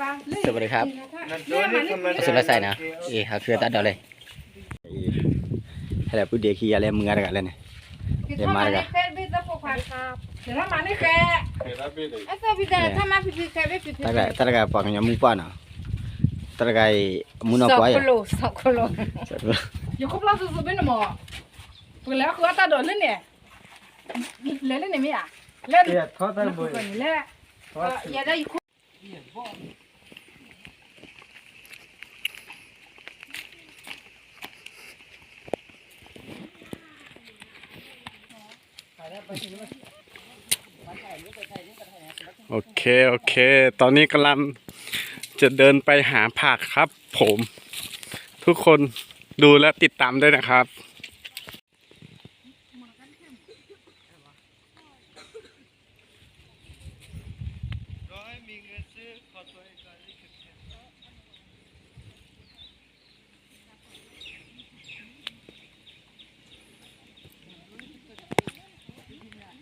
สวัสดีครับ အစလၢဆိုင်နော် အေး ဟးဃုတၢ်ဒီးလဲၣ် ဟဲလၢပုၢ်ဒ့ခံဂၤလၢမုၢ်ဂၤတဂၤလၢန့ၣ် လဲၤမၤတဂၤ တၢ်တဂၤပှၤကညီမုၢ်ပှၢ်နီၤ တၢ်တဂၤအံၤ မုၢ်နီၢ်ပှၢ်ယၤ ယခိၣ်ဖျီၣ်စိၤစိၤဘ့ၣ်န့ၣ်မး ပကလဲၤဃုအီၣ်တၢ်ဒီးလၢန့ၣ် လဲၤလၢန့ၣ်မ့ၢ်ဧါ လဲၤ လဲၤ โอเค โอเค ตอนนี้กำลังจะเดินไปหาผักครับผม ทุกคนดูและติดตามด้วยนะครับ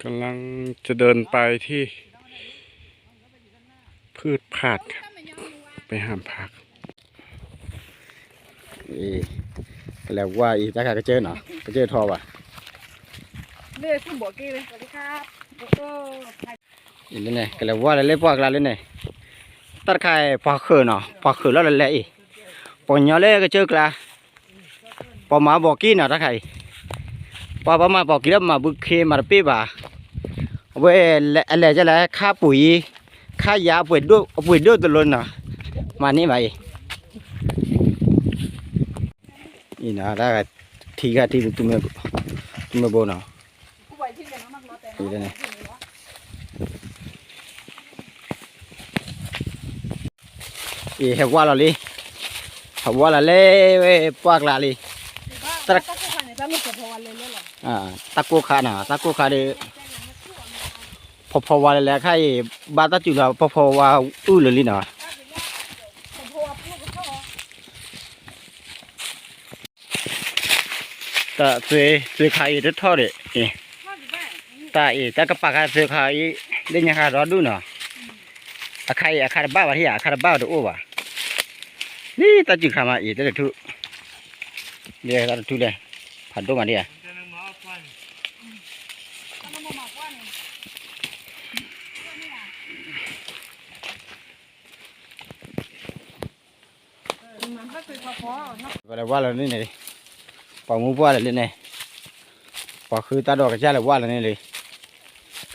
กำลังจะเดินไปที่ พืชผักครับ ไปหาผัก ကလဲၤဝါအံၤ တၢ်ခါကစၢၢ်နီၤ ကစၢၢ်ထီဘၣ် လၢန့ၣ် ကလဲၤဝါလၢလၢပှၢ်ကျါလၢန့ၣ် တၢ်တခါအံၤ ပှၤဃုာ်နီၤ ပှၤဃုာ်လီၤလၢလဲၣ်အံၤ ပှၤကညီလၢကစၢၢ်ကျါ ပှၤမၤဘီၣ်က့နီၤ တၢ်ခါအံၤ ပှၤဘၣ်မၤဘီၣ်က့လၢမၤဘုခ့မၤတပ့ၢ်ဘၣ် အဝဲအလဲၤကလဲၤခါပူၤအံၤ ခါယၤအပှ့ၤဒိၣ်တလိနီၤ မၤန့ၢ်ဘၣ်အံၤ အံၤနီၤ တၢ်ထံခါထံ သူမ့ၢ်ဘိနီၤ အံၤဟဲဝါလီၤလံ ဟဲဝါလီၤလၢဝဲပှၢ်ကျါလံ တၢ်ကိၢ်ခါနီၤ တၢ်ကိၢ်ခါဒီး ဖီဖီဝါလဲၤလဲၤခါအံၤ ဘၣ်တၢ်စူၤလီၤ ဖီဖီဝါအုၣ်လၢာ်လံနီၤ တၢ်သွ့သွ့ခါအံၤတထီၣ်ဒီး တၢ်အံၤ တၢ်ကပာ်ခါသွ့ခါအံၤ လၢညါခါဒီဒူၣ်နီၤ အခါအံၤ အခါတဘၣ်ဘၣ်ထံၣ် အခါတဘၣ်ဘၣ်တအိၣ်ဘၣ် လံတၢ်စူၤခါမးအံၤ တၢ်တထူၣ် လံတၢ်တထူၣ်လဲၣ် ဖးဒိၣ်မးဒ်ဧါ ပလဲၤဝါလီၤန့ၣ်န့ၣ် ပှၤမူပှၢ်လၢန့ၣ် ပှၤဃုတၢ်ဒီးကစၢ်လဲၤဝါလီၤန့ၣ်လံ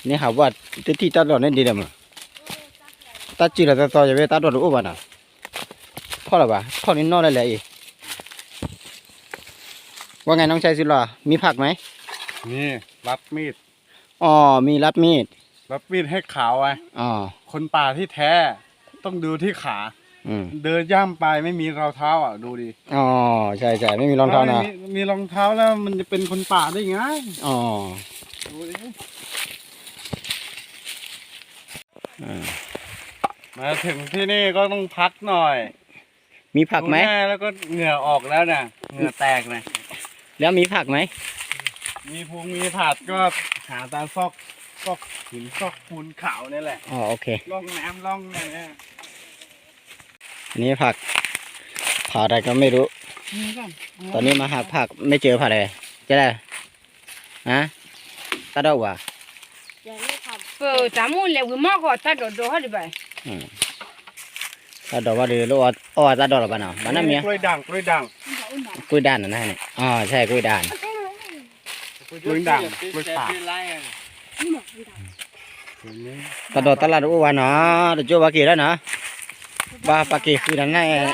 န့ၣ်ဟးဝါတထံၣ်တၢ်ဒီးန့ၣ်ဒ်လဲၣ်မး တၢ်စံၢ်လီၤသီသီ ယဝဲတၢ်ဒီးတအိၣ်ဘၣ်နီၤ ထီၣ်လီၤဘၣ် ထီၣ်န့ၣ်နီၢ်လၢလဲၣ်အံၤ ว่าไงน้องชายสุดหล่อ มีผักไหม มี รับมีด อ๋อ มีรับมีด รับมีดให้ขาวไง อ๋อ คนป่าที่แท้ ต้องดูที่ขา อืม เดินย่ำไปไม่มีรองเท้าอ่ะ ดูดิ อ๋อ ใช่ใช่ ไม่มีรองเท้านะ ไม่มี มีรองเท้าแล้วมันจะเป็นคนป่าได้ไง อ๋อ ดูดิ อ่า มาถึงที่นี่ก็ต้องพักหน่อย มีผักไหม ดูหน้าแล้วก็เหงื่อออกแล้วนะ เหงื่อแตกนะ แล้วมีผักไหม มีพุงมีผักก็หาตามซอก ซอกหินซอกปูนขาวนี่แหละ อ๋อ โอเค ร่องน้ำร่องอะไรเนี่ย อันนี้ผัก ผักอะไรก็ไม่รู้ ตอนนี้มาหาผักไม่เจอผักเลย เจ๊อะไร ฮะ တၢ်ဒီးဝဲ ပတၢ်မူလဲၤဝံၤမီၢ်ကီး တၢ်ဒီးဒီးဟီၣ်ဒံးဘၣ် တၢ်ဒီးဝဲဒီး လၢအီၣ်တၢ်ဒီးလီၤဘၣ်နီၤ ဘၣ်နမ့ၢ် กล้วยด่าง กล้วยด่าง กล้วยด่าง นะ อ๋อ ใช่ กล้วยด่าง กล้วยด่าง กล้วยป่า တၢ်ဒီးတၢ်လၢ်တအိၣ်ဘၣ်နီၤ တကၠိၢ်ဘၣ်က့ၤလီၤနီၤ ဘၣ်ပာ်က့ၤဃုတၢ်န့ၣ်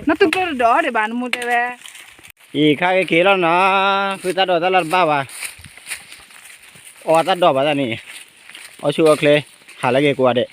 နတူၢ်ကျိတဒီးဒံးဘၣ် နမိၢ်တဲဝဲ အံၤခါက့ၤက့ၤလီၤနီၤ ဃုတၢ်ဒီးတၢ်လၢ်တဘၣ်ဘၣ် အီၣ်တၢ်ဒီးဘၣ်တၢ်န့ၣ် အီၣ်ဆူၣ်အီၣ်ချ့ ဟးလၢက့ၤကိးဂၤဒဲး